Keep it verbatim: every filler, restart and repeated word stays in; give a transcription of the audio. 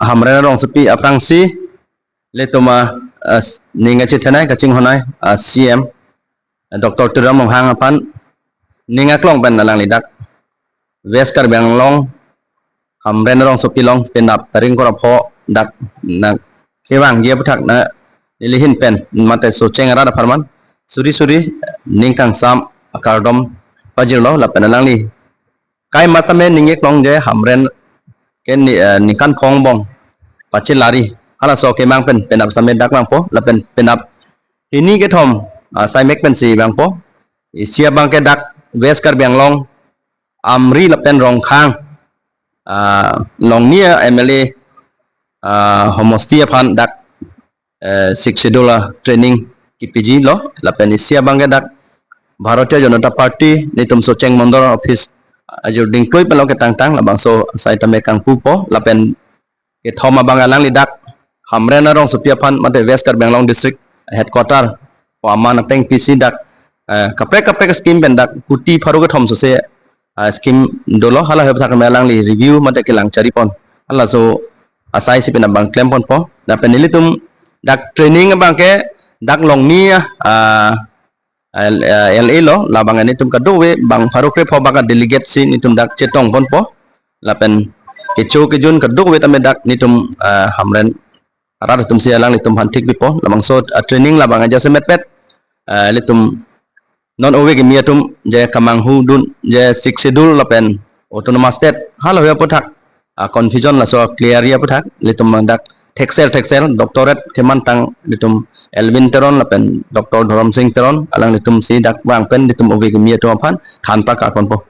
Hamren arongsopi aphrangsi ilitum a, a, ning kachethenei kachinghonnei a C M, a, Doctor Tuliram Ronghang aphan ning aklong pen alangli dak West Karbi Anglong Hamren arongsopi along penap tarik ingkoi ra pho dak nangkevangji aputhak na neli ahin pen mate Socheng arat apharman suri suri ning kangsam akardom pajirlo lapen alangli kai matame ning keklong je Hamren ke ni, eh, ningkan pho angbong pachelari halaso kemang pen penap sitame dak vangpo lapen penap hini kethom, ah, saimek pensi vangpo. Isi abang ke dak West Karbi Anglong Amri lapen Rongkhang, ah, along ni M L A, ah, homosti aphan dak, eh, Sixth Schedule a training kipiji lo lapen isi abang ke dak Bharatiya Janata Party netum Socheng Mandal office ajor dingkloi pen lo ketangtang labangso asai tame kangpupo lapen kethom abang alangli dak Hamren arongsopi aphan mate West Karbi Anglong District Headquarter pu aman apeng pisi dak, eh, kaprek kaprek scheme pen dak kuti pharo kethom sose, ah, scheme dolo hala aputhak me alangli review mate kelang charipon halaso asai si penap abang klemponpo lapen ilitum dak training abang ke dak along ni, ah, L-, eh, L A lo labang netum kadokave bang pharo krepho abang delegate si netum dak chetongponpo lapen kecho kejun kadokave tame dak netum, eh, Hamren arat atum si alanglitum aphan thik pipo labangso, eh, training labang aja semet pet, eh, ilitum non ove kimi atum je kamanghudun je Sixth Schedule lapen Autonomous State hala aputhak, ah, confusion laso clear aputhak ilitum dak theksel theksel doctorate kemantang ilitum Elwin Teron lapen Doctor Dhorom Sing Teron alanglitum si dak vang pen ilitum ove kimi atum aphan than pakarponpo.